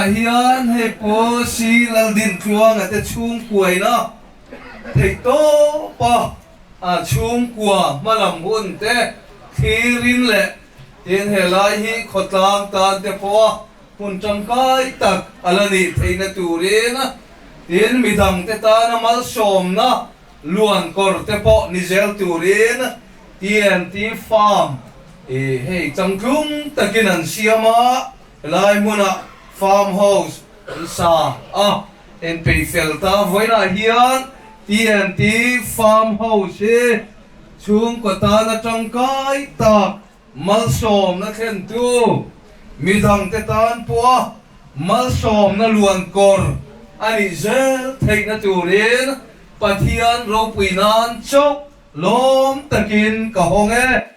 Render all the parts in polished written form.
Vawiinah hian hei Pu Si Laldintluanga te chhungkuaina theihtawpa a chhungkua hmalam hun te thlirin leh tin helai hi khawtlang tan te pawha hmun tangkai tak a la nih theihna turin tin midangte tana malsawmna luan kawr te pawh ni zel turin TNT Farm i hei changtlung takin an siam a, helai hmunah Farm House an sa a, inpeih fel ta. Vawiinah hian TNT Farm House hi chhungkaw tana tangkai tak malsawmna thlentu midangte tan pawha malsawmna luan kawr a nih zel theihna turin Pathian ropui nan chauh lawm takin ka hawng e.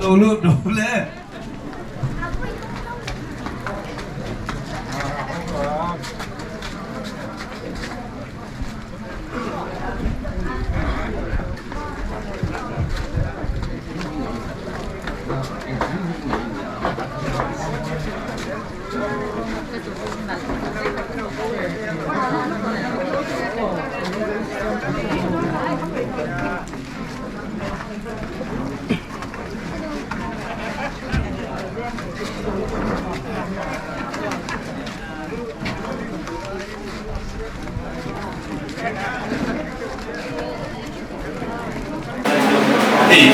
Lo lut lo le. Hei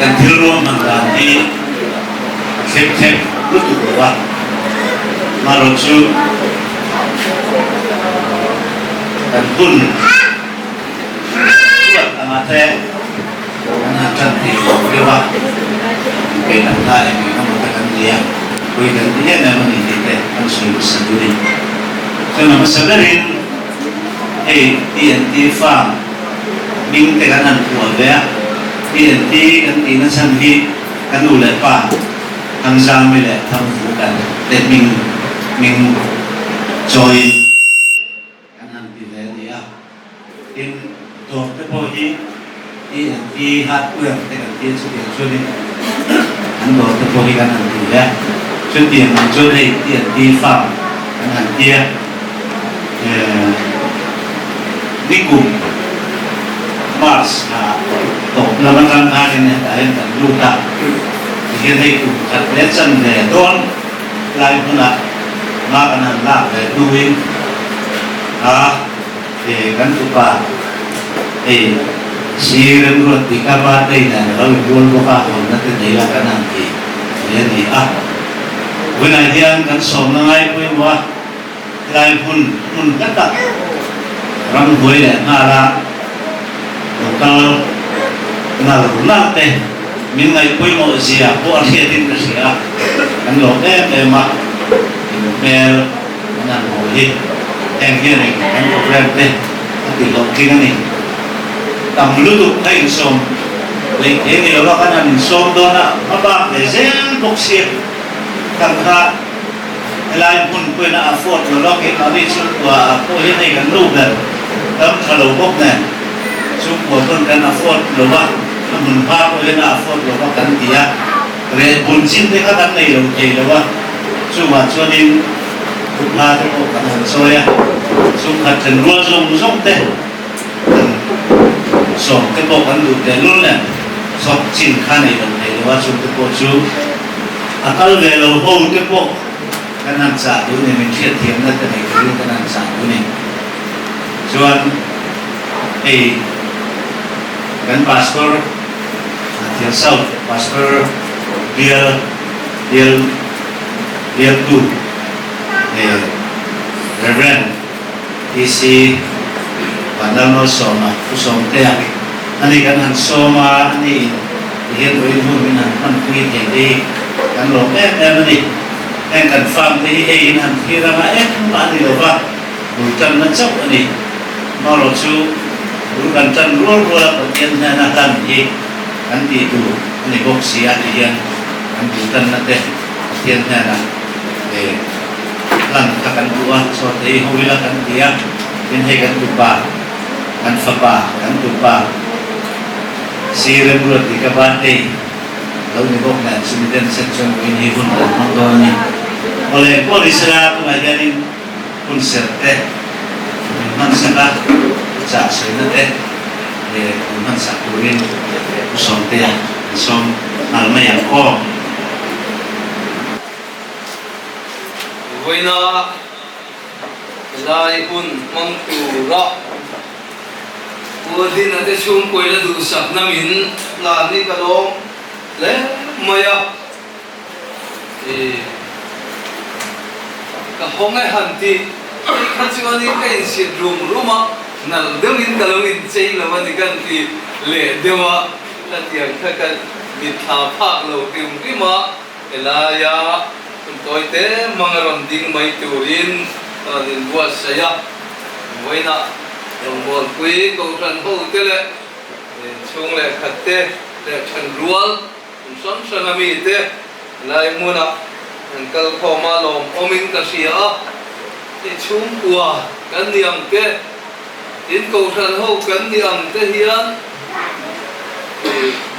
kan thil ruahman dan hi a thlep thlep lutuk lo a, amaherawhchu kan hun chuan anga te kan han tan thei lo viau a, kei kan hla eng eng emaw te kan nei a, pui kan ti em em a ni tih te kan sawi hmasa duh a ni. Chuan a hmasa berin hei TNT farm hming te kan han phuah ve a, TNT kan tihna chhan hi ka nu leh pa Thangzami leh Thangvukan te hming hming chawiin Kan han ti ve a ni a, tin dawr te pawh hi TNT hardware te kan tia chutiang chuanin an dawr te pawh hi kan han ti ve a, chutiang ang chuan hei TNT farm kan han tia nikum March thla tawp lam atang khanin hetah hian kan lut a, tihian hei kum khat leh chanve dawn Tlai hmunah hma kan han lak ve hnuin a kan tupa hei si remruat tih kha birthday nen a lo inrual bawk a, hawnna te nei la kan han ti ve a ni a. Vawiinah hian kan sawmna ngai pawimawh a, tlai hmun hmun hla tak ramhnuai leh nghala local nal nal te min ngaih pawimawh zia pawh a hriatin ka hria a, kan lawm em em a, in hmel an han haw hi heng hian eng kan program te a ti hlawhtling a ni. Tam lutuk kha insawm leh thei ni lova kan han insawm dawn a, hmabak ve zel bawk sia kan kha. Helai hmun pawhin a afford lo lawk in ani chhungkua ah pawh hian hei kan nu ber dam tha lo bawk nen chhungkua chuan kan afford lo va, a hmun hma pawh hian a afford lo va kan ti a, reh bun chin te kha kan nei lo thei lo a, chungah chuanin thutna te pawh kan han chawi a, chhungkhat then rual zawng zawng te kan sawm te pawh kan duh tehlul nen thawk chin kha nei lo thei lo a, chungte pawh chu. A kal ve lo ho te pawh kan han chah duh ni, min hriatthiamna te nei turin kan han chah duh ni. Chuan hei kan Pastor Thian South Pastor bial bial bialtu Rev. PC Vanlalmalsawma Pu Sawmtea ani kan han sawm a, ani in tihian vawiin hun min han hmanpui thei te hi kan lawm em em a ni. Heng kan farm te hi hei in han thlir anga engmah a ni lo va, bul tanna chauh a ni. Marawh chu bul kan tan rual rual a Pathian hnena hlan hi kan tih tur. ni bawk si a ti hian kan duhtanna te Pathian hnenah hlan kha kan duh a, chaw te i ho ila kan ti a, tin hei kan tupa, kan fapa, kan tupa si Remruat tih ka birthday lo ni bawk nen chumi den sen chuan vawiin hi hun kan hmang dawn a ni. Awle pawh ni sela tunah hianin hun serh te min hmansak a, chah sawina te min hmansak turin Pu Sawmtea kan sawm nghal mai ang aw. Vawiina helai hun hmang tura Pu Adina te chhungkuaina duhsakna min hlan hi ka lawm hle mai a. Ka hawng e han ti hei kha chuanin ka insit rum rum a, nalh deuhin ka lo inchei lo a ni kan ti leh deuh a, hetiang kha ka mitthla phak lo hrim hrim a, helaia hun tawi te mang a rawn ding mai turin ka rawn inbuatsaih a, vawiinah rawngbawlpui kohhran ho te leh inchhung leh khat te leh thenrual Kum hrang hrang a mite lai hmunah an kal khawm a, lawmawmin ka hria a, hei chhungkua kan ni ang te, in kohhran ho kan ni ang te hian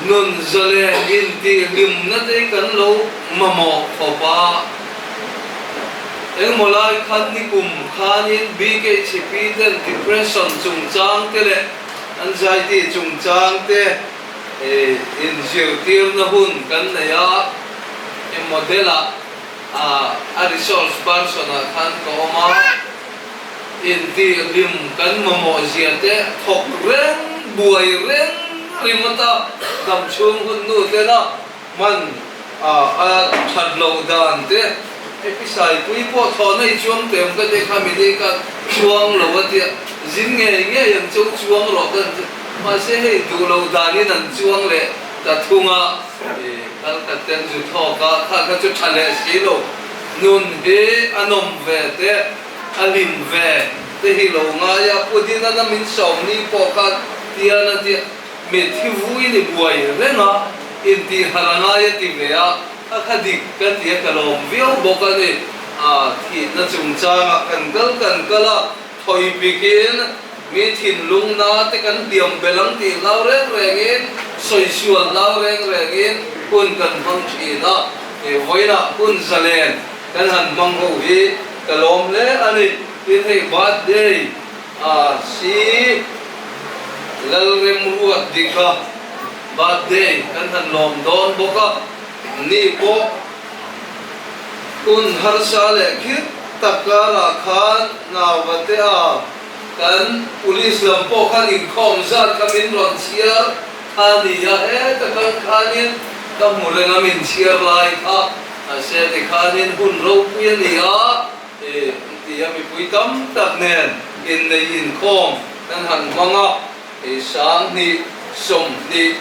nun zalen intihhlimna te hi kan lo mamawh khawp a. Engmaw lai khan nikum khanin BKHP ten depression chungchang te leh anxiety chungchang te, Inzirtirna hun kan nei a, i model-ah a resource person-ah khan ka awm a, intihhlim kan mamawh zia te thawk reng, buai reng ringawt a, dam chhung hun nu tena hman a that loh dan te, hei pi Saipui pawh thawhna i chuang teh ang ka ti kha mini ka chuang lo a tia, zin ngei ngei ang chu chuang rawh ka ti. Mahse hei duh lo danin an chuang leh ta thung a, kal khat ten zu thawk a, kha kha chu tha leh si lo, nun hi a nawm ve te, a hlim ve te hi lo ngai a, Pudina na min sawm ni pawh khan tian a tia, mit hi vui ni buai reng a, intih harh a ngai a ti ve a, kha kha dik ka ti a, ka lawm viau bawk a ni, thihna chungchangah kan kal kan kal a. Thawi bikin mi thinlung na te kan hliam belh ang tih hlau reng rengin, sawisual hlau reng rengin hun kan hmang thin a, he vawiinah hun zalen kan han hmang ho hi ka lawm hle a ni. Tin hei birthday a si Lalremruat dika birthday kan han lawm dawn bawk a, ni pawh Hun harsa leh khirh tak karah khan Nauvatea kan police lam pawh khan inkhawm zat kha min rawn chhiar kha a ni a, heta kal khanin ka hmu reng a min chhiar lai kha mahse tikhanin hun ropui a ni a, ti a mipui tam tak nen inneih inkhawm kan han hmang a. 20 20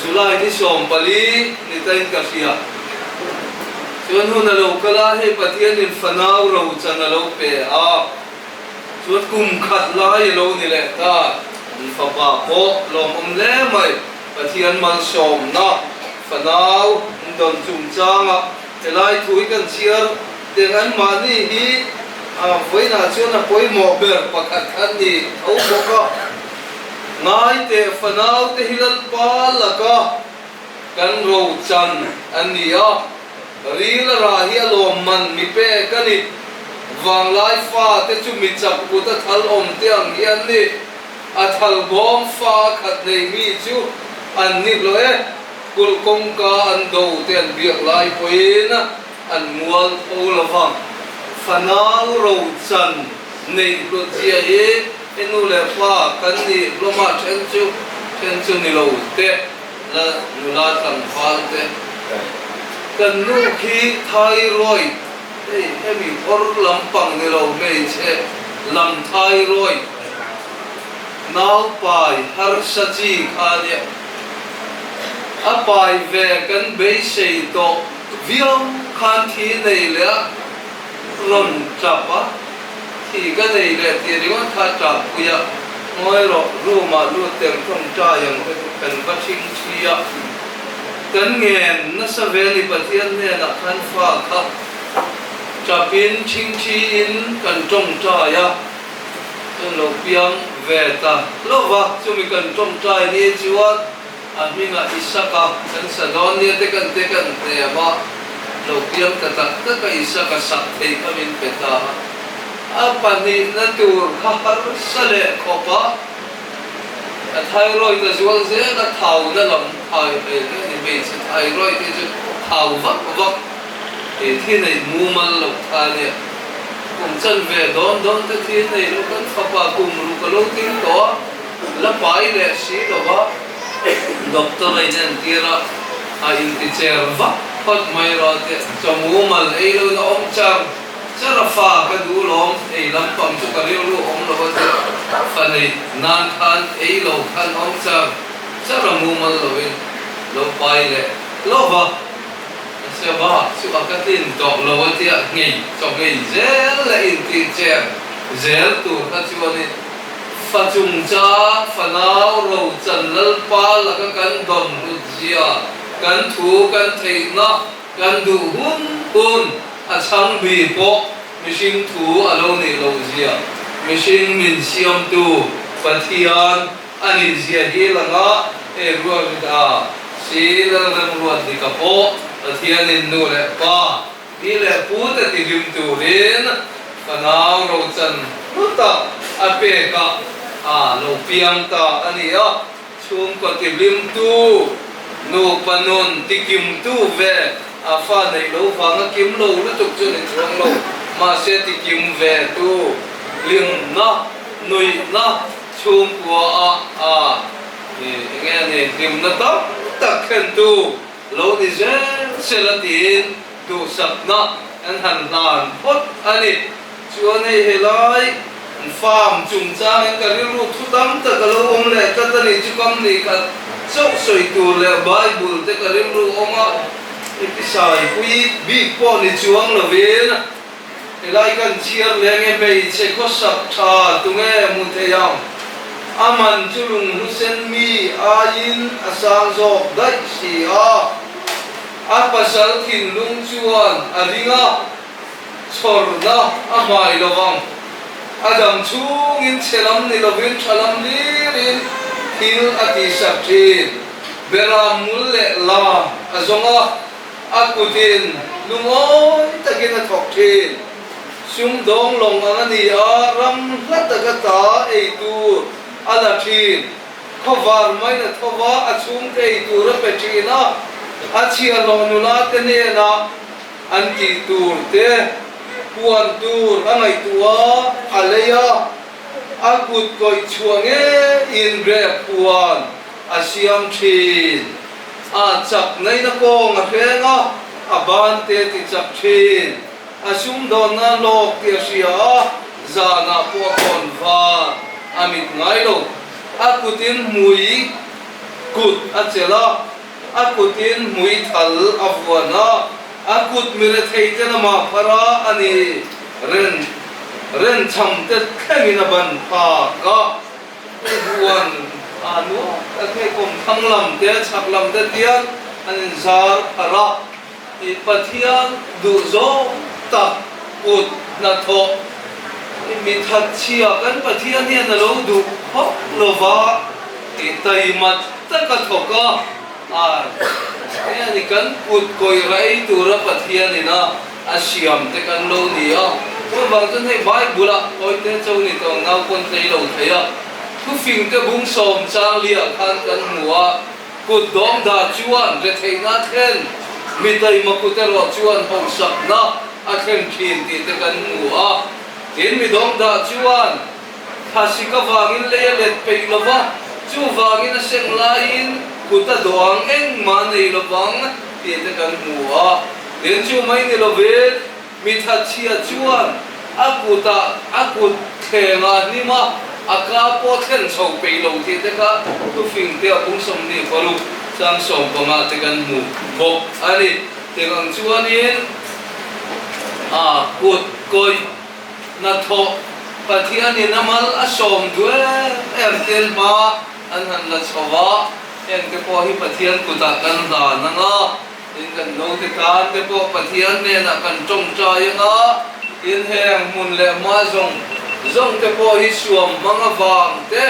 July ni 14 ni tain ka hria. Chuan hun a lo kal a, hei Pathianin fanau rochan a lo pe a, chuan kum khat lai a lo ni leh ta. An fapa pawh lawmawm hle mai, Pathian malsawmna fanau an dawn chungchanga helai thu hi kan chhiar teng anmahni hi vawiinah chuan a pawimawh ber pakhat an ni tho bawk a. Ngai teh fanau te hi Lalpa laka kan rochan an ni a, ril a rah hi a lawmman mi pek a ni. Vanglai fa te chu mi chak kut a thal awm te ang hi an ni. A thal bawm fa a khat nei mi chu an ni hlawh e. Kulh kawngka an do te an biak lai pawhin an mual tho lo vang. Fanau rochan neih hlut zia hi he nu leh pa kan nih hlawm a then chu then chu ni lo te la nula tlangval te. Kan nu khi thyroid hei hemi awr lampang ni lo hmeichhe lam thyroid naupai harsa chi kha nia. A pai ve kan beisei tawh viau khan thi nei leh a rawn tap a, thi ka nei leh tih ringawt kha tap pui a, ngawi rawh room ah lut teng tawngtai ang te chu kan va thing thi a. Kan ngen nasa ve ni Pathian hnenah khan fa kha tap in thingthi in kan tawngtai a, chuan lo piang ve ta hlauh va, chumi kan tawngtai ni chuan a hmingah Isaka kan sa dawn nia te kan te kan hnem a, lo piang ta tak tak a Isaka sak thei kha min pe ta a, a pahnihna tur kha harsa leh khawp a. A thyroid a zual zel a, thau na lam thai hmel hle a ni. Hmeichhe thyroid hi chu thau vak vak he thi nei mumal loh kha a nia. Kum chan ve dawn dawn te thi nei lo kan fapa kum ruk a lo ting tawh a, la pai leh si lo va, doctor a inentir a, a inticher vak phawt mai rawh a tia, chaw mumal ei lo in a awm char. Chara fa ka duh lawm, ei lampang chu ka rilru awm lo a ti. Fa nei nan khan ei lo khan awm char chara mumal loin lo pai leh lo va. Mahse bak chu a ka tlin tawh lo a tia nghei chaw nghei zel leh intih cher zel tur kha chuanin fa chungchang fanau ro chan lalpa laka kan dawn hlut zia kan thu kan theihna Kan duh hun hun a chhang bi pawh mihring thu a lo nih loh zia, mihring min siamtu Pathian a nih zia hi langa he rualrit a si Lalremruat dika pawh Pathianin nu leh pa, pi leh pu te tihlim turin fanau rochan hlu tak a pek a a lo piang ta a ni a. Chhungkaw tihlimtu, nupa nun tikimtu ve a fa neih lo vanga kim lo lutuk chu ni chuang lo, mahse tikim ve tu hlimna, nuihna chhungkua ah a eng nge ni hlimna tam tak thlentu lo ni zel sela tiin duhsakna an han hlan phawt a ni. Chuan hei helai farm chungchangin ka rilru thu tam tak a lo awm leh tlat a ni chu kam ni khat chauh sawi tur leh Bible te ka rilru awm a, i pisai pui bik pawh ni chuang lovin helai kan chhiar leh nge hmeichhe khawsak tha tunge hmu thei ang? A man chu lunghlu sen mi aiin a sang zawk daih si a, a pasal thinlung chuan a ring a. Chhawrna a hmai lo vang. A dam chhungin chhe lam ni lovin tha lam hlirin thil a tihsak thin. Beram mul leh lam a zawng a, a kutin lungawi takin a thawk thin. Sumdawng lawng ang a ni a, ram hla taka ta ei tur a la thin. Khawvar maiin a tho va, a chhungte ei tur a pe thin a, a chhiahhlawh nula te hnenah An tih tur te, puan tur a ngaihtuah a, a lei a, a kut kawih chhuah ngeiin rep puan a siam thin. A chak naina kawng a hreng a, a ban te ti chak thin. A sumdawnna lawk tih a hria a, zanah pawh a kawn var a mit ngai lo. A kutin hmui kut a chelh a. A kutin hmui thal a vuan a, a kut mi rethei te lamah phar a, a ni ren renchham te thlengin a ban phak a. Huan a nuam tak hei kawm thlang lam te chhak lam te tian an inzar phar a, i Pathian duhzawng tak kut hnathawh i mi thatchhia kan Pathian hian a lo duh khawp lova i taima taka thawk a, a eng ni kan kut kawih raih tura Pathian ina a siam te kan lo ni a, chuvang chuan hei Bible ah Kawite cho ni tawng nau pawn tlei lo thei a, thufing te bung sawm chang liah khan kan hmu a. Kut dawng dah chuan retheihna a thlen, mi taima kut erawh chuan hausakna a thlen thin tih te kan hmu a. Tin, mi dawng dah chuan thlasik avangin lei a let peih lo va, chuvangin a seng laiin kut a dawng engmah nei lovang tih te kan hmu a. Tin, chu mai ni lovin, Mi thatchhia chuan a kutah a kut thleng a hnim a, a ka pawh thlen chho peih lo tih te kha thufing te a bung 26 chang 15 te kan hmu bawk a ni. Tiang ang chuanin a kut kawih hnathawh Pathianin a mal a sawm duh em em tel hma an han la chho a. Heng te pawh hi Pathian kutah kan hlan ang a, tin kan naute tan te pawh Pathian hnenah kan tawngtai ang a, tin heng hmun leh hma zawng zawng te pawh hi suam hmang avang te,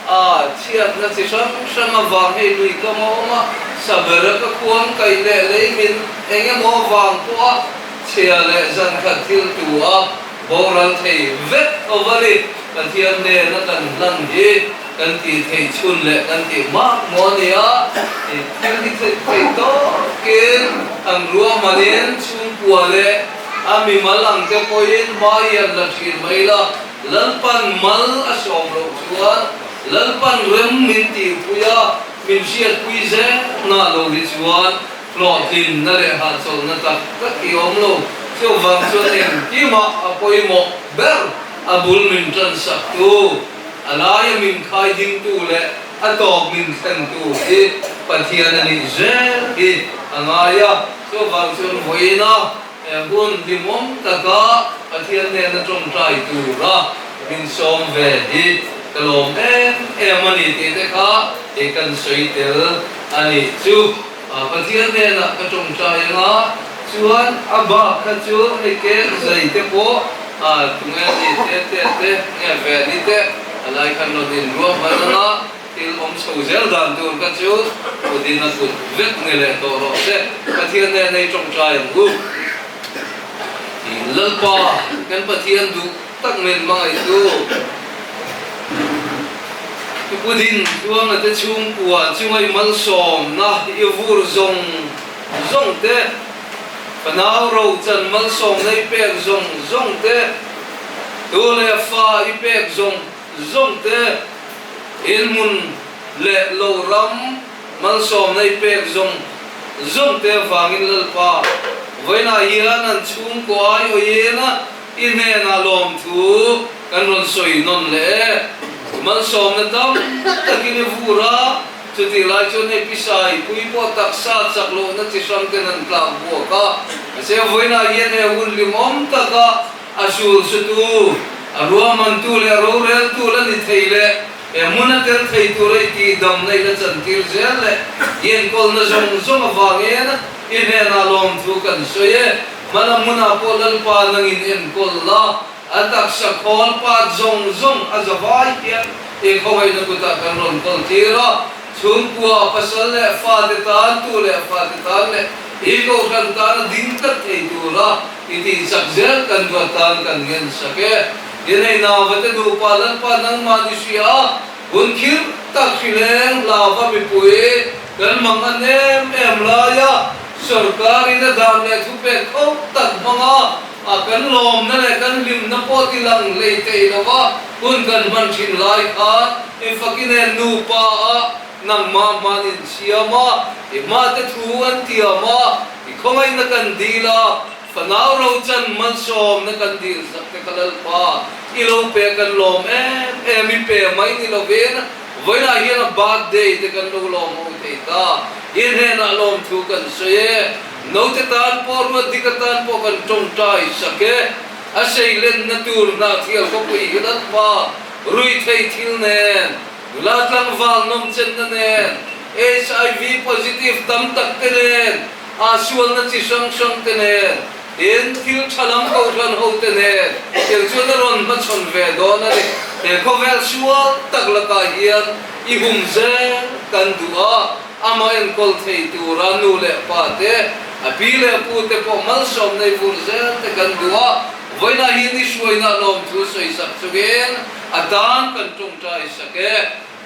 a chhiatna chi hrang hrang avang hei lui kam a awm a, sabera ka khuang kaih leh lei min eng emaw avang pawha chhia leh zan khat thil tu a boral thei vek tho a ni. Pathian hnena kan hlan hi kan tih theih chhun leh kan tih mak maw a ni a, thil hi theih theih tawkin an ruahmanin chhungkua leh a mimal ang te pawhin hma hi an la thin mai la, Lalpan mal a sawm loh chuan Lalpan rem min tihpui a, min hriatpui zel nghah lo hi chuan hlawhtlinna leh hahchawlhna tak tak hi awm lo. Chuvang chuan engkimah a pawimawh ber a bul min tansak tu, a laia min khai dingtu leh a tawp min thlentu hi Pathian a nih zel hi a ngai a. Chuvang chuan vawiina he hun hlimawm taka Pathian nena tawngtai tura min sawm ve hi ka lawm em em a ni tih te kha i kan sawi tel a nih chu. Pathian hnenah ka tawngtai anga chuan a bak kha chu hei cake zai te pawh tunge ni te te te nge ve ni te a lai khan rawn inruah hman anga thil awm chho zel dan tur kha chu kut in a kut vek nge leh tawh rawh se. Pathian hnena i tawngtai ang u. Lalpa kan Pathian duh tak min hmangaihtu i pu din chuan a te chhungkua chunga i malsawmna i vur zawng zawng te, fanau ro chan malsawmna i pek zawng zawng te, tu leh fa i pek zawng zawng te, inhmun leh lo ram malsawmna i pek zawng zawng te avangin Lalpa vawiinah hian an chhungkua ai awin I hnenah lawmthu kan rawn sawi nawn leh e. Malsawmna tam takin i vur a, chutih lai chuan hei pisai pui pawh taksa chak lohna chi hrang ten an tlak buak a. Mahse vawiinah hian he hun hlimawm taka a sul sutu, a ruahmantu leh a roreltu la ni thei leh he hmun a tel thei tura i tihdamna i la chantir zel leh i enkawlna zawng zawng avangin i hnenah lawmthu kan sawi e. Hmala hmunah pawh Lalpa nangin enkawl la, a taksa khawl pat zawng zawng a za vai hian i khawngaihna kutah kan rawn kawl tir a, chhungkua, pasal leh fate tan, tu leh fate tan leh i kohhran tana ding tlat thei tura i tihchak zel kan duat tan kan ngen sak e. Inei nauvate nupa Lalpa nangmah ni hria a, hun khirh tak hrileng hlauva mipui kan mang an em em laia Sorkar in a dan leh thupek kho tak hmanga a kan lawmna leh kan hlimna pawh ti lang hlei thei lova hun kan hman thin lai khan i fakinen nupa a nangmah hman in siam a, i hmate thu an tiam a, i khawngaihna kan dil a, fanau ro chan malsawmna kan dil sak te kha Lalpa i lo pe kan lawm em em i pe mai ni lovin Vawiinah hian a birthday te kan lo lawm ho thei ta. I hnenah lawmthu kan sawi e. Naute tan pawh Ruatdik atan pawh kan tawngtai sak e. A seilenna tur hnahthial khawpui hi Lalpa ruithei thil nen, nula tlangval nawmchenna nen, HIV positive tam tak te nen, aa sualna chi hrang hrang te nen, Tin, thil tha lam kohhran hote nen eng chuan a rawn hmachhawn ve dawn a ni. He khawvel sual tak lakah hian i hum zel kan duh a, amah enkawl thei tura nu leh pa te, a pi leh pu te pawh malsawm nei vur zel te kan duh a, vawiinah hian i hruaina lawmthu sawi sak chungin a tan kan tawngtai sak e.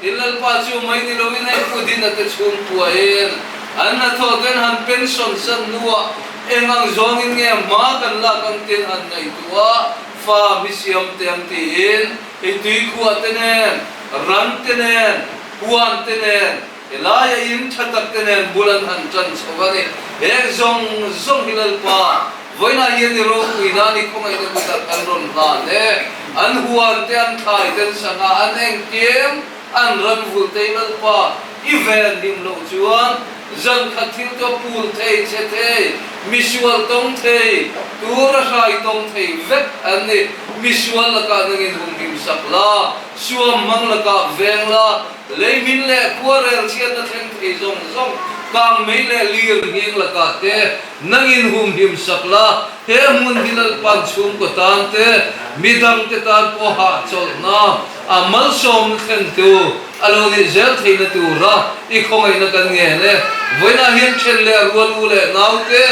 Tin, Lalpa chu mai ni loin hei Pu Dina te chhungpuain an hnathawh ten han pension san hnuah eng ang zawngin nge hma kan lak ang tin han ngaihtuah a, farm hi siam te ang tiin hei tuikhuah te nen, ran te nen, huan te nen, helaia in tha tak te nen bul an han tan chho a ni. Heng zawng zawng hi Lalpa Vawiinah hian i ropui nan i khawngaihna kutah kan rawn hlan e. An huan te, an thlai te, an sangha, an engkim, an ran vulh te i Lalpa. i ven hlim loh chuan zan khat thil chu a pul thei che thei, misual tawng thei, tur a hrai tawng thei vek an ni. Misual lakah nangin humhim sak la, suam hmang lakah veng la, lei min leh khuarel chhiatna thleng thei zawng zawng, kang mei leh lir nghing lakah te nangin humhim sak la, he hmun hi Lalpan chhungkaw tan te, midangte tan pawh hahchawlhna a malsawmna thlentu a lo nih zel theihna tura i khawngaihna kan ngen e. Vawiinah hian then leh rual u leh naute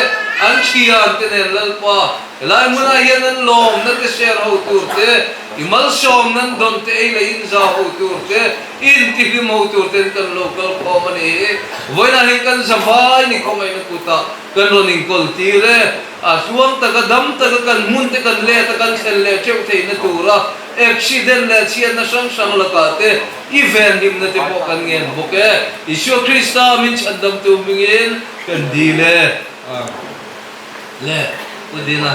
an thiante nen Lalpa helai hmunah hian an lawmna te share ho tur te, i malsawmna an dawn te ei leh inzau ho tur te, i intihlim ho tur ten kan lo kal khawm a ni hi. Vawiinah hian kan zavai ni khawngaihna kutah kan rawn inkawl tir e. A tluang taka dam taka kan hmun te kan let a kan thlen leh teuh theihna tura accident leh chhiatna hrang hrang lakah te i venhimna te pawh kan ngen bawk e. Isua Krista min chhandamtu hmingin kan dil e. Amen. Le Pu Dina.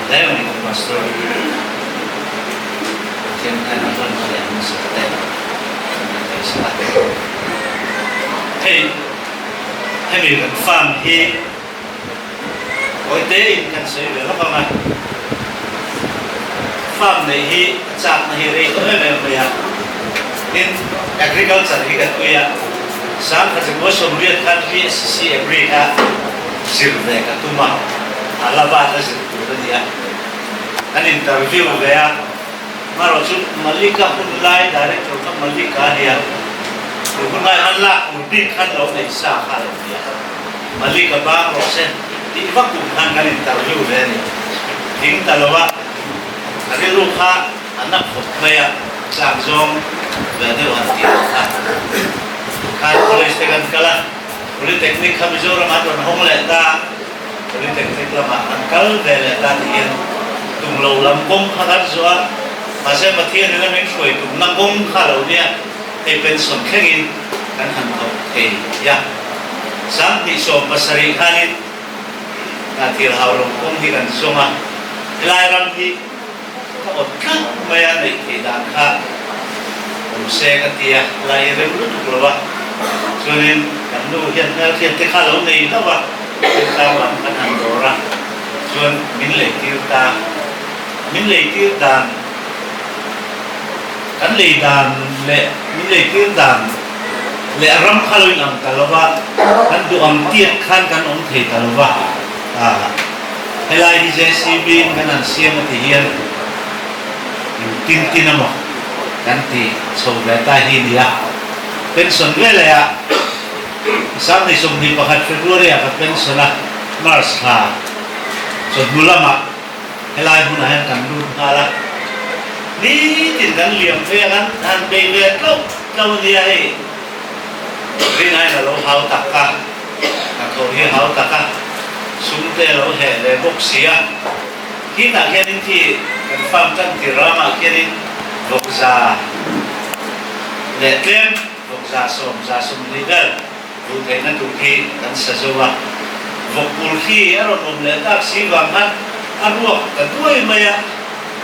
Hle mai ka Pastor Pathian hian a hlan leh hmasa te kan ngaihsak a. Hei hemi kan farm hi Awite in kan sawi ve lawk ang a, farm neih hi a chakna hi rei tawh em em mai a, tin agriculture hi kan ui a, Sangkhatzakua 80 khan BSc Agri kha zir ve ka tum a, Allahabad a zir tur a ni a, kan interview ve a, amaherawh chu Malika hun lai director kha Malika a ni a, chu hun lai khan lak tur bik khan lo nei sa kha a lo ni a. Malik a bang rawh se tih vak kum khan kan interview ve a ni. Thing ta lo a, a rilru kha a na khawp mai a, tlak zawng ve deuh han tih loh kha. Khan college te kan kal a, Polytechnic kha Mizoram an rawn hawng leh ta, Polytechnic lamah kan kal ve leh ta ti hian tum lo lam kawng kha kan zuah a, mahse Pathian in a min hruai tumna kawng kha lo nia hei pension thlengin kan han thawk thei a. 2017 khanin thil hau lo kawng hi kan zawng a, helai ram hi ka awt tlat mai a, neih theih dan kha awm se ka ti a, helai hi rem lutuk lo a, chuanin kan nu hian hmelhriat te kha lo nei hlauh a, thiltlang lam kan han dawr a, chuan min leitir ta, min leitir dan kan lei dan leh min leitir dan. Leh a ram kha lo in ang ta lo va, kan duh ang tiat khan kan awm thei ta lo va, helai hi JCB in kan han siam a ti hian in tin tin a maw kan ti chho ve ta hi a ni a. Pension veleh ah 2021 February ah ka pension a, March thla chawhnu lamah helai hmunah hian kan lut nghal a, nitin kan liam phei a, kan han bei ve tlauh tlauh a nia hei, rinaiin a lo hau tak a, hnathawh hi a hau tak a, sum te a lo heh ve bawk si a, khitah khianin khi kan farm tan tir ramah khianin vawkza leh tlem vawkza sawm za 20 vel Duh theihna tur khi kan sa zo a, vawkpul khi a rawn awm leh tak si vang khan a ruak ta duai mai a,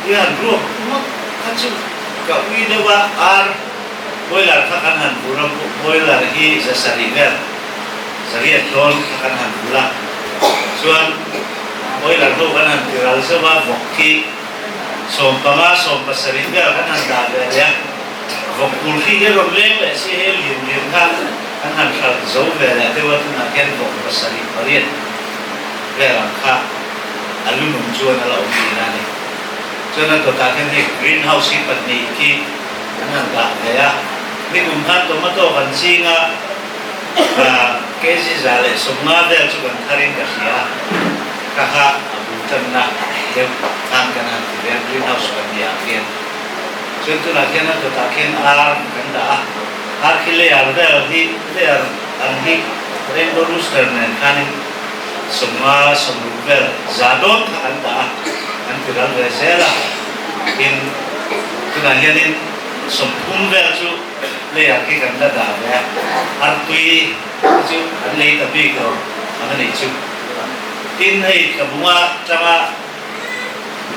tihian ruak ngawt kha chu ka ui deuh a, ar boiler kha kan han vur a, boiler hi 700 vel, zariat dawn kha kan han vur a, chuan boiler ho kan han ti ral zauh a, vawk khi 15, 17 vel kan han dah ve leh a. Vawkpul khi hi rawn leng leh si hei lian lian kha an han hralh zo ve leh deuh a, tunah khian vawk 7 8 vel ang kha a lunum chuan a la awm thin a ni. Chuan a dawtah khian hei green house hi pahnih khi an han dah ve a, nikum khan tomato kan ching a, kg 150 vel chu kan thar in ka hria a, kha kha a bul tanna deuh khan kan han ti ve a green house pahnih ah khian. Chuan tunah khian a dawtah khian ar kan dah a, ar khi layer vel hi layer ang hi rainbow rooster nen khanin 50 60 vel za dawn kha kan dah a, kan ti ral ve zel a. Tin, tunah hianin 30 vel chu leiah khi kan la dah ve a, artui te chu an lei ta bik lo ang a nih chu. Tin, hei Tlabunga tanga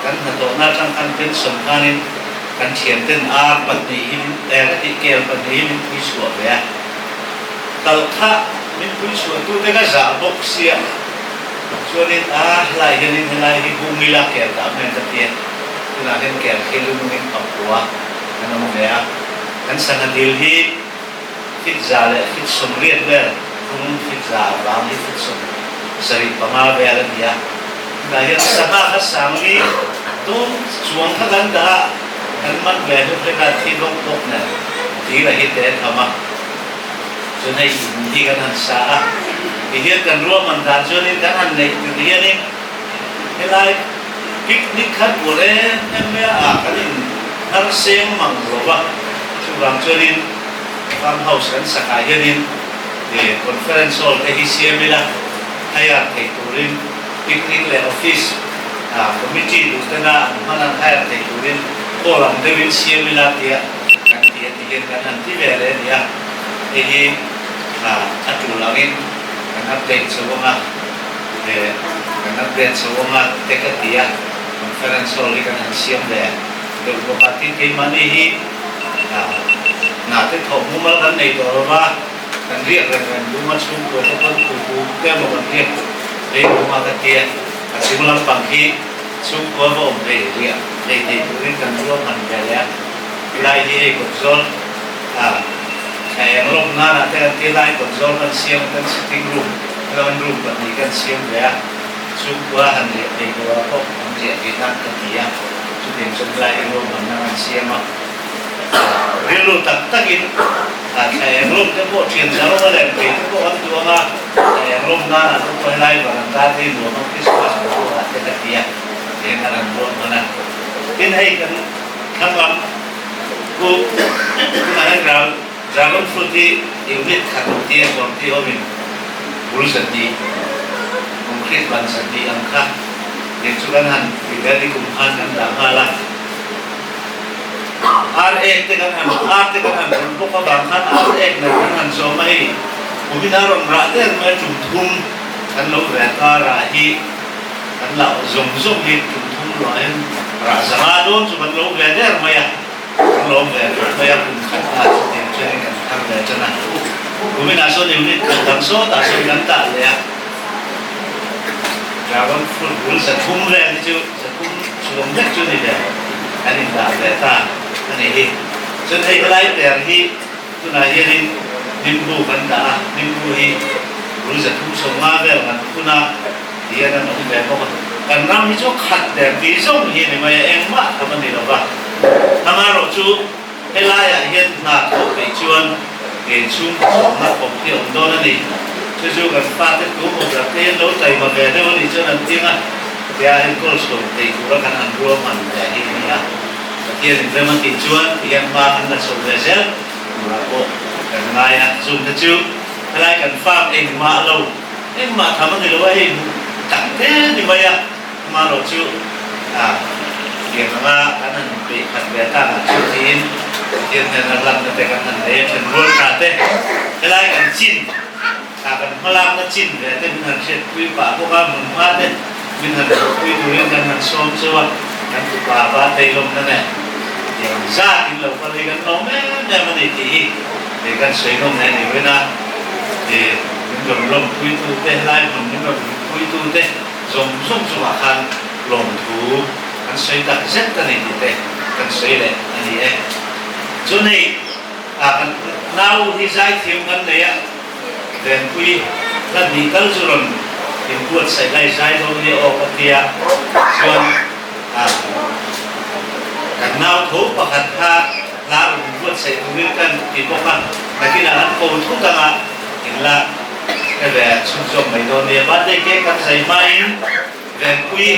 kan hnathawhna atang khan pension khanin kan thianten ar pahnih hi min eh ka tih kel pahnih hi min pui chhuah ve a, kalh kha min pui chhuah tute ka zah bawk sia chuanin a helai hianin helai hi hung ila kel dah hmel ka ti a, tunah hian kel khi lu nungin pakua kan awm ve a, kan sangha dil hi fit za leh fit 80 vel tung fit za vang hi fit 75 vel a ni a, tunah hian sangha kha sangli tum chuang kha kan dah a, kan man ve hlek hlek a, thi bawk bawk nen dil a hi te tham a, chuan hei in hi kan han sa a, tihian kan ruahman dan chuanin kan han neih tir hianin helai picnic kha bual em em mai a, ah kan in thar seng mang lo va, chuvang chuanin farm house kan sakah hianin conference hall te hi siam ila hire thei turin picnic leh office committee duh tena an hman an hire thei turin hall ang deuhin siam ila tia kan ti a ti hian kan han ti ve leh a ni a, hei hi a tul angin kan update chho ang a. Kan update chho awm a te ka ti a, conference hall hi kan han siam ve deuh bawk a, tin keimahni hi hna te thawh mumal kan nei tawh lo va, kan riak reng reng dum a, chhungkua te pawn tu tu te emaw kan riak phei dum a ka ti a, a chung lampang khi chhungkua va awm thei riah thei thei turin kan ruahman ve leh a, helai hi hei kawtzawl thla eng lawm nanah te kan ti a, lai kawtzawl kan siam a kan sitting room. Clown room pahnih kan siam ve a, chhungkua han riah thei tur ah pawh an riah ve nan ka ti a, chutiang chuan helai hi ruahmanna kan siam a, rilru tak takin thla eng room te pawh thian zar awm a lem thei te pawh kan duh ang a, thla eng room nan ah te pawh helai varanda te hi nuam a Christmas boruak ah te ka ti a, tihian kan han ruahman a, tin hei kan thlang lam khu tunah hian ral. Dragon fruit hi unit khat tih a kawr tih awmin bul 200, concrete ban 200 ang kha nen chu kan han ti vel i kum khan kan dah nghal a. Ar ek te kan han ar te kan han run bawk avang khan ar ek nen kan han zawm a hei kumin a rawn rah der mai a tum thum kan lo ve ta rah hi kan la zawng zawng hi tum thum luah hian rah 500 dawn chu kan lo ve der mai a. Kan lawm ve khawp mai a, kum khat ah chutiang chuanin kan thar ve tan a. Kuminah sawn unit khat dang sawtah sawn kan tah leh a. Dragon fruit bul 300 vel hi chu 300 chhuang vek chu ni ve kan indah ve ta a nih hi. Chuan hei helai per hi tunah hianin nimbu kan dah a, nimbu hi bul 350 vel kan phun a tihian an awm ve bawk a. Kan ram hi chu khat der tih zawng hi a ni mai a, engmah tham a ni lo va. Amaherawh chu helaiah hian hna thawh peih chuan kei chhungkaw chawmna kawp hi a awm dawn a ni. Chu chu kan fate tu maw te hian lo taima ve deuh a nih chuan an ting a, tia enkawl chhuak thei tura kan han ruahman ve hi a ni a. Pathian in rem a tih chuan tihian hma kan la chho ve zel turah pawh kan ngai a. Chungte chu helai kan farm engmah lo, engmah tham a ni lo a, hei hmuh tak te ni mai a. Amaherawh chu tiang anga kan han peih khat ve takah chu tiin Pathian hnena hlanna te kan han nei a, then rual tha te helai kan chin ah kan hmalakna chin ve te min han hriatpui pah bawk a, hmun hma te min han hmuhpui turin kan han sawm cheu a, kan tupa va teilawmna nen tiang zat in lo kal hi kan lawm em em a ni tih hi kei kan sawi nawm hle ni win a, min rawn lawmpuitu te helai hmun min rawn hmuhpuitu te. Zawng zawng chungah khan lawmthu kan sawi tak zet a ni tih te kan sawi leh a ni e. Chuan hei ah kan nau hi zaithiam kan nei a, Venpui hla hnih tal chu rawn inbuatsaih lai zai dawn nia aw ka tia, chuan ah kan nau tho pakhat kha hla rawn inbuatsaih turin kan ti bawk a, nakinah an ko thut anga inla. Ka ve chhunzawm mai dawn nia, birthday cake kan zai hmain Venpui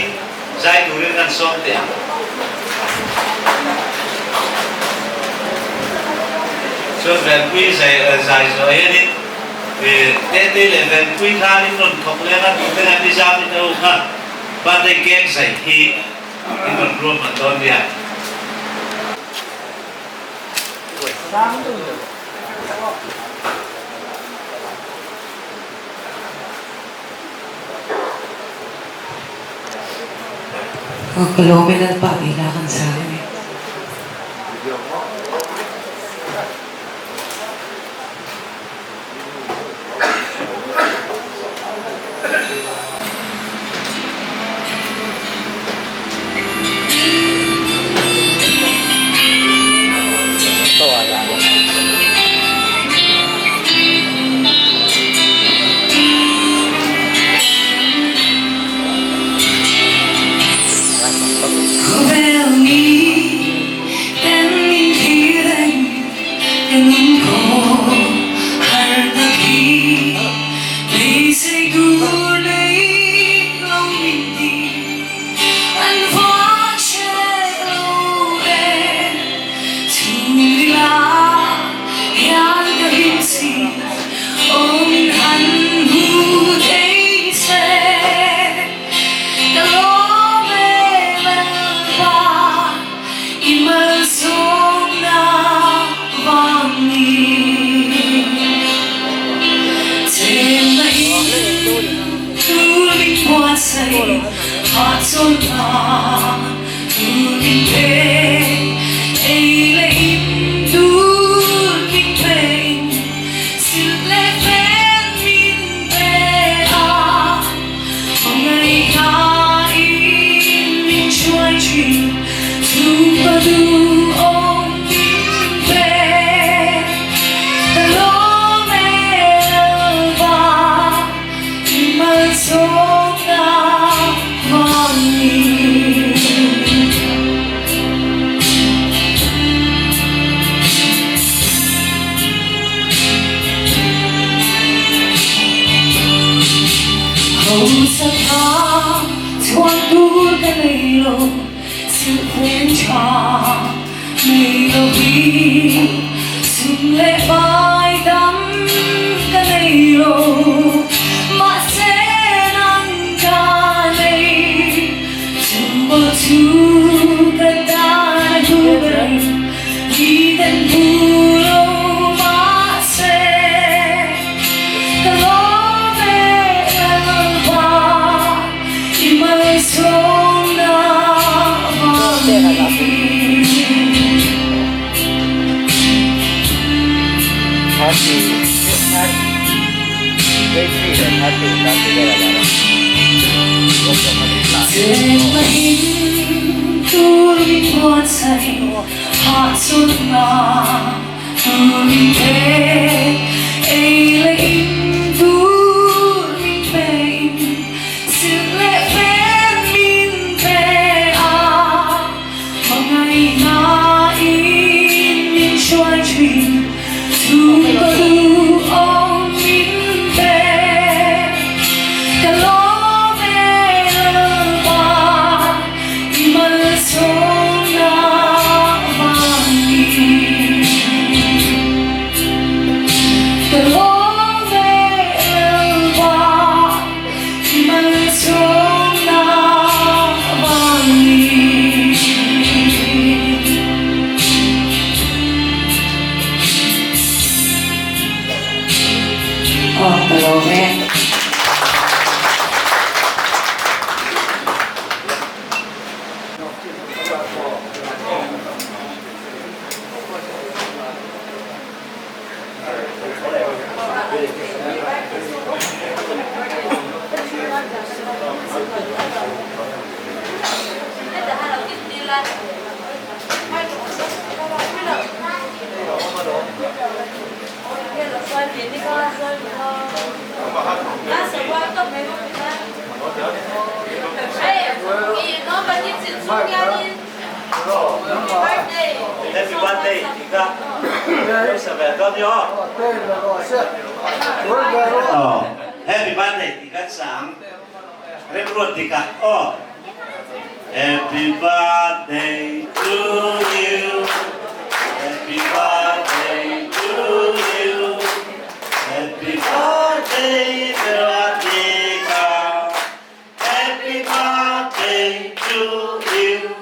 zai turin kan sawm teh ang. Chuan Venpui zai zai zawh hianin Tetei leh Venpui khan in rawn thawk leng a, tute khan nizam in ho kha birthday cake zai hi in rawn ruahman dawn nia. Ka lawm e Lalpa tih hla kan sa a ni. Khawvel mi ten min thlir reng ka nun khaw har tak hi beisei tur nei lo min ti an vang che lo e chhungrila hian ka hlim si aw min han hmu thei che. Ka lawm e Lalpa i malsawmna vang ni. Chemna in tur min buatsaih hahchawlhna tur min pe, ei leh in tur min pein silh leh fen min pe a. Hausa kha chhuan tur ka nei lo, silhfen tha nei lo hi sum leh vai dam ka nei lo, mahse nang ka nei, chumbo chu ka tan a hlu ber mi ten hmu lo mahse. Ka lawm e Lalpa i malsawmna vangin. Chengmahin tur min buatsaih hahchawlhna. Turin pe ei leh in tur min pe in silh leh fen min pe a, hmangaihna in min hruai thin chhung ka duh awm min pe. Ka lawm e Lalpa i malsawmna vangin. Ka lawm e Lalpa i malsawmna vangin. Aw ka lawm e. Happy birthday tih kha lo sa ve dawn ni aw. Aw Happy birthday tih kha sa ang remruat dik a aw. Happy birthday to you Happy birthday to you Happy birthday Veronica Happy birthday to you.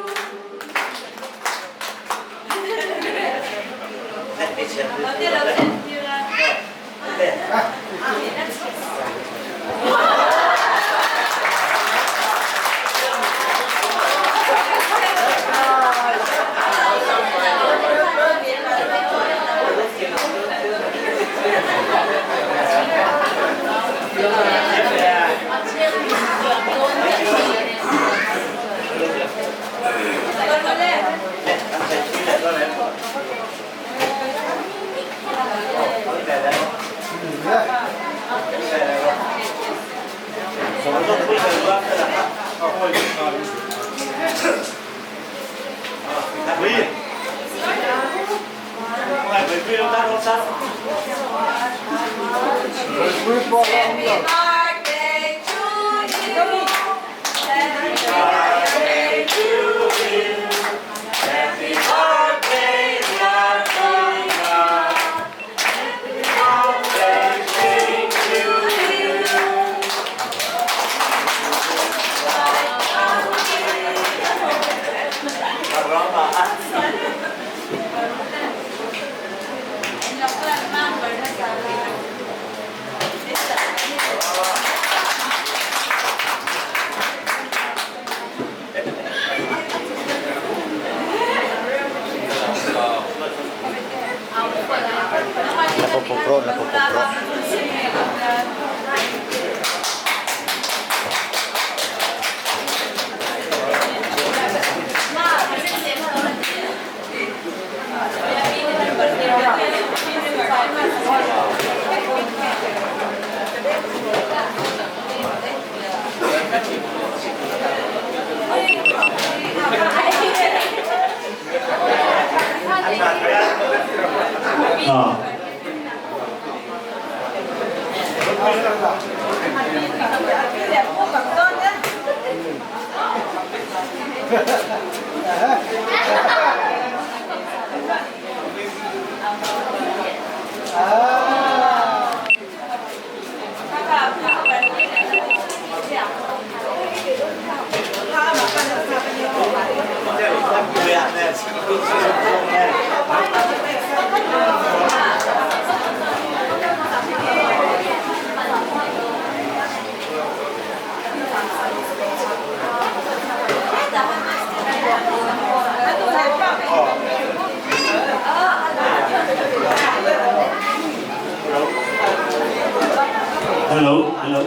Hello, hello.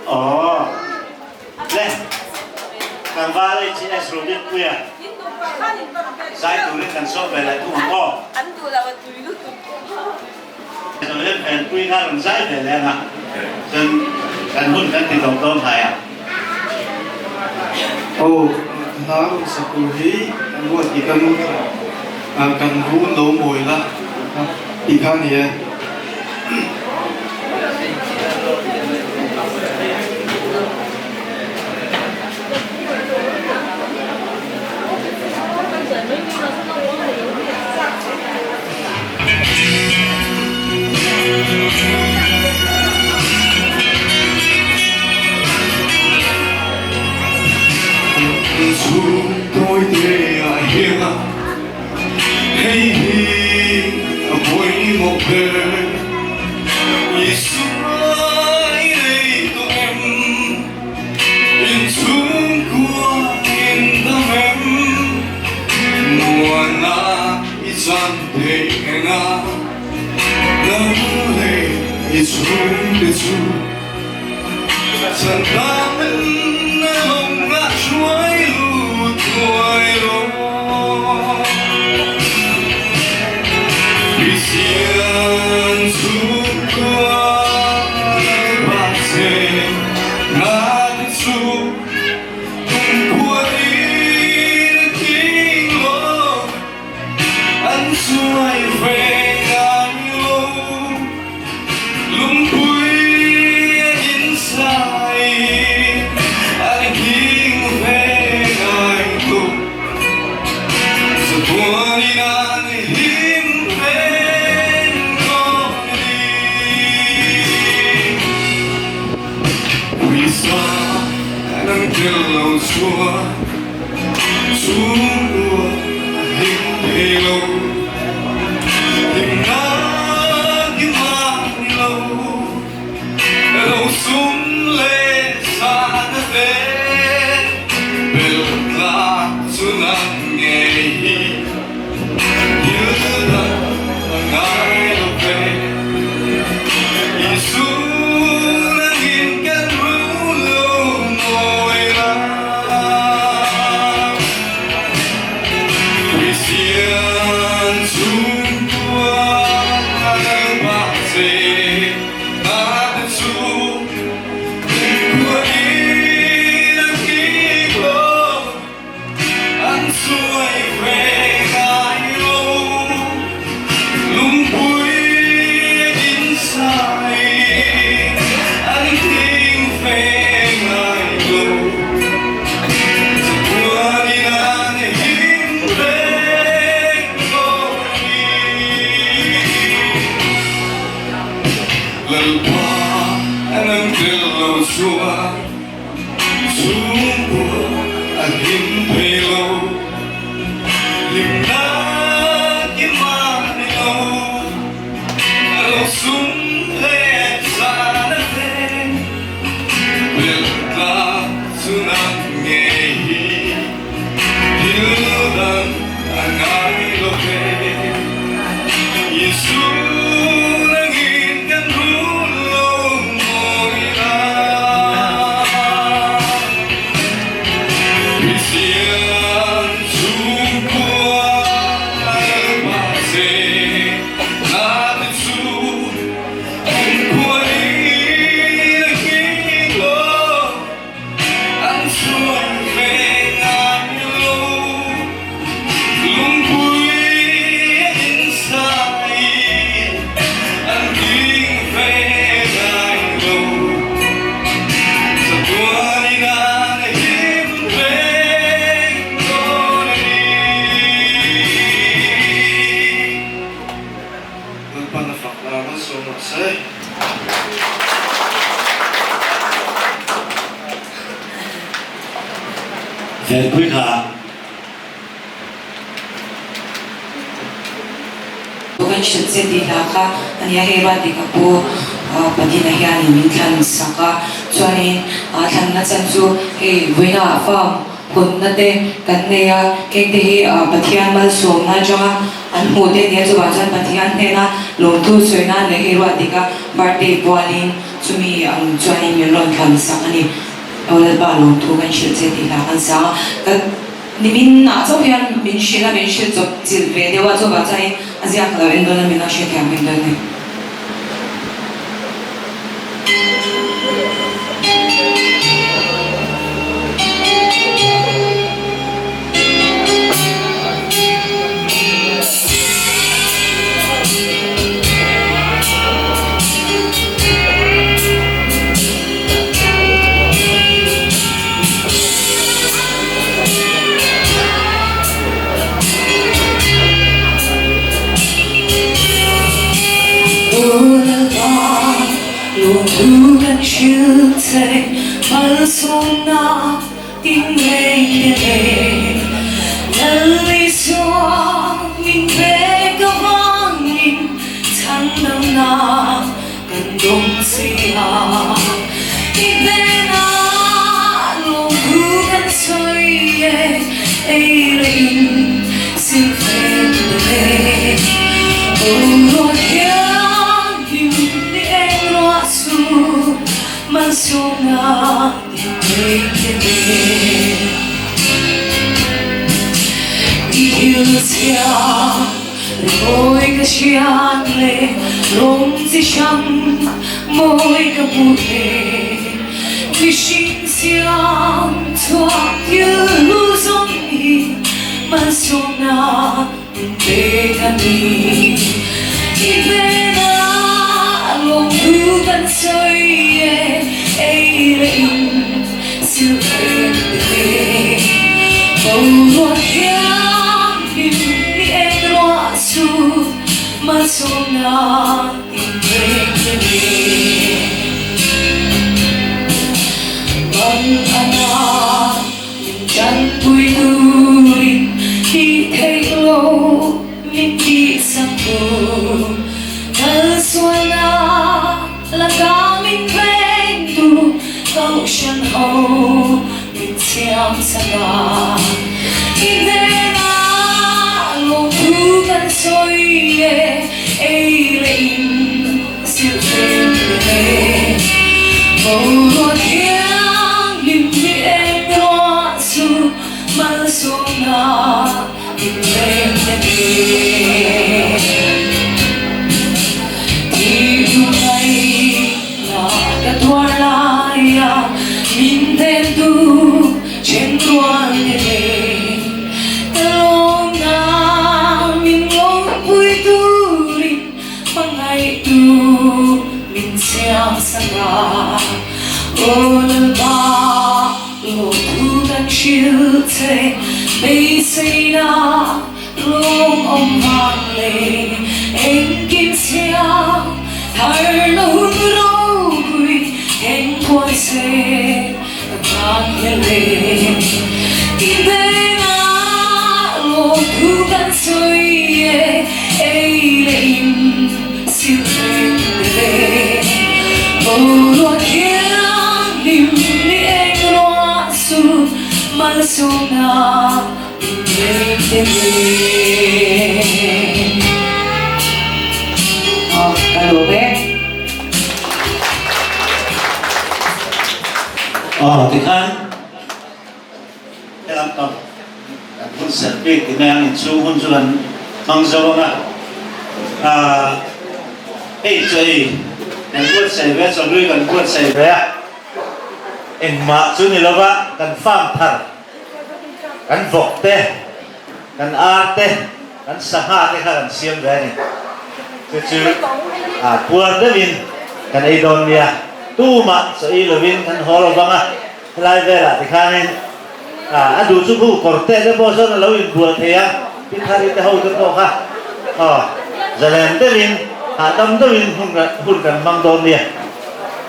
Aw. Le. Tlangval HS Rodinpuia zai turin kan sawm ve leh thung ang aw. Zohlen Venpui kha rawn zai ve leh ang a, chuan kan hun kan ti tawp dawn hlai a. Aw, hla rawn sak tur hi kan ruat tih ka nu thla kan run lo mawi la tih kha a ni e. I chan thei enga lam leh i chhungte chu chan tan a lawng a hruai lut thuai rawh. Kristian chhungkua lalpa che ngate chu kumkhua in a thing lo. An suai ve ngai lo, lungpui a insai an hing ve ngai lo, Zabuanin an him reng dawn a ni. Pawisa an tel lo chuan. Chhungkua hlim thei lo, hlimna ki hmang lo, lo sum leh zahna te bel tlak chu nang ngei hi thil dang a ngai lo ve. Isu nangin kan ru lo mawi la. Kristian Chhungkua a hlim thei lo, hlimna kim a ni lo, rosum leh zana te belh tlak chu nang ngei hi thil dang a ngai lo ve. Isu nangin kan rul lo mawi la. Kristian chhungkua mahse nate chu kumkhuain a nghing lo, an chhuan ve ngai lo, lungpui a insai an nghing ve ngai lo. Chatuanin an him reng dawn a ni. Lalpan a fak lar malsawm rawh se. Venpui kha. Kan hrilh che tih hla kha a nia, hei ruat dik a pu Padina hianin min thlan sak a, chuanin thlanna chan chu hei vawiina farm hawnna te kan nei a, hengte hi Pathian malsawmna atanga an hmuh te a nia, chuvang chuan Pathian hnena lawmthu sawi nan leh hei ruat dika birthday pualin chumi ang chuanin min rawn thlan sak a ni. Aw Lalpa lawmthu kan hrilh che tih hla kan sang a, ka. Nimin ah chauh hian min hrilh a, min hrilh chawp chilh ve deuh a, chuvang chuanin a ziak lo en dawn a, min lo hrethiam mai dawn a ni. Lawmthu kan hrilh che malsawmna tinreng te le Lal Isua min pek avangin chhandamna Kan dawng si a, i hnenah lawmthu kan sawi e, ei leh in silfen te le. Boruak hian him ni eng ruah chu malsawmna tin reng te le. I thil chhia. Mawi ka hriat le rawng chi hrang mawi ka hmuh le mihring siam chhuak thil hlu zawng hi malsawmna min pek a ni. I hnenah lawmthu kan sawi e, ei leh in silhfek te boruak thianghlim ni eng ruah chu malsawmna tinreng te nen ban ana min tanpui turin tih theih lo min tihsak tu kalsualna Laka min vengtu Kohhran ho min thiam chak a, i hnenah lawmthu kan sawi e, ei leh in silh reng reng e. Boruak thianghlim hi eng ruah chu malsawmna in reng reng e. Thih mai na ka tuar lai a, min then tu then rual te nen ka lawm na min lawmpui turin hmangaih tu min siam sak a. Aw Lalpa lawmthu kan hrilh che beiseina Lawm awm vang leh engkim chhia tharna hun ropui thleng phuai se ka nghel e I bengah lawmthu kan sawi e Ei leh in sil eng tel e Boruak thianghlim ni eng ruah sur malsawmna in reng tel e. Aw ka lawm e. Aw tikhan helam pang kan hun serh bik ti mai ang inchhung hun chu kan hmang zo ang a, ah hei chaw ei kan buatsaih ve a, chawhlui kan buatsaih ve a, engmah chu ni lova kan farm thar kan vawk te, kan ar te, kan sangha te kha kan siam ve a ni. Chu chu ah puar deuhin kan ei dawn nia, tumah chaw ei lovin kan haw lo vang a, helai velah tikhanin ah a duh chu khu kawr te te pawh sawn a lo inbual thei a, pi thari te ho te pawh kha aw zalen deuhin hahdam deuhin hun hun kan hmang dawn nia.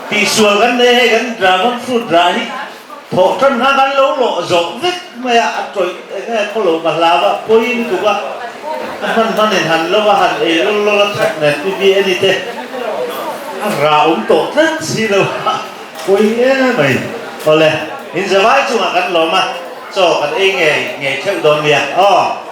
Tihsual kan nei hei kan dragon fruit rah hi Thawh tan kha kan lo lawh zawh vek mai a, a tawih eng nge khaw lo ka hlau a, pawi lutuk a, a hman hman in han lo a, han ei lawr lawr a that nen pi pi eni te a rah awm tawh tlat si lo a, pawi em mai. Awle, in zavai chungah kan lawm a, chaw kan ei ngei ngei theuh dawn nia aw.